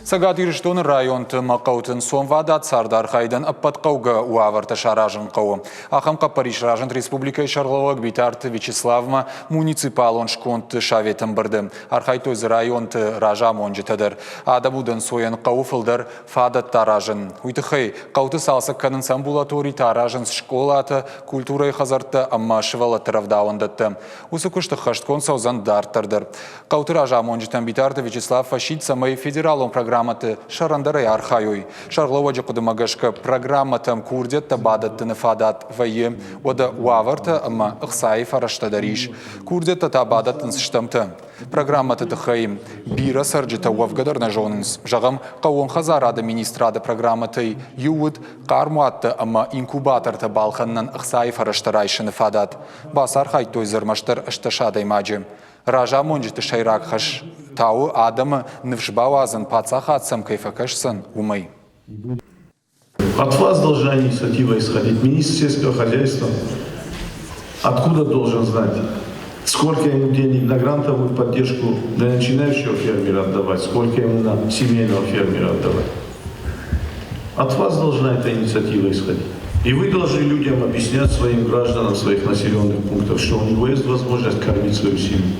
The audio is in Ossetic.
Цӕгат Ирыстоны районты ӕмӕ хъӕуты ӕнцонвадат цардархайдӕн ӕппӕт хъӕугӕ уавӕртӕ саразын хъӕуы. Ахӕм хъӕппӕрис разынд республикӕйы сӕргълӕууӕг Битарты Вячеславмӕ муниципалон скондты советы ӕмбырды. Архайдтой дзы районты разамонджытӕ дӕр. Адӕм удӕнцойӕн хъӕуы фылдӕр фадӕттӕ аразын. Уый тыххӕй хъӕуты цалцӕг кӕнынц амбулаторитӕ, аразынц скъолатӕ, культурӕйы хӕдзӕрттӕ ӕмӕ сывӕллӕтты рӕвдауӕндӕттӕ. Уыцы куыст ӕххӕстгонд цӕудзӕн дарддӕр дӕр. Хъӕуты разамонджытӕм Битарты Вячеслав фӕсидт, цӕмӕй федералон программӕты сӕрӕндӕрӕй архайой. Сӕргълӕууӕджы хъуыдымӕ гӕсгӕ, программӕтӕм курдиӕттӕ бадӕттыны фадат вӕййы, уӕдӕ уавӕртӕ ӕмӕ ӕхцайы фӕрӕзтӕ дӕр ис. Курдиӕттӕ та бадӕттынц стӕмтӕ. Программӕты тыххӕй бирӕ цӕрджытӕ уӕвгӕ дӕр нӕ зонынц. Зӕгъӕм, хъӕууон хӕдзарады министрады программӕтӕй иу уыд хъӕрмуаттӕ ӕмӕ инкубатортӕ балхӕнынӕн ӕхцайы фӕрӕзтӕ райсыны фадат. Бацархайдтой дзы ӕрмӕстдӕр 18 адӕймаджы. Разамонджыты сӕйраг хӕс та у адӕмы ныфс бауадзын, паддзахад сӕм кӕй фӕкӕсдзӕн, уымӕй. От вас должна инициатива исходить. Министр сельского хозяйства откуда должен знать, сколько ему денег на грантовую поддержку для начинающего фермера отдавать, сколько ему на семейного фермера отдавать. От вас должна эта инициатива исходить. И вы должны людям объяснять своим гражданам своих населенных пунктов, что у него есть возможность кормить свою семью.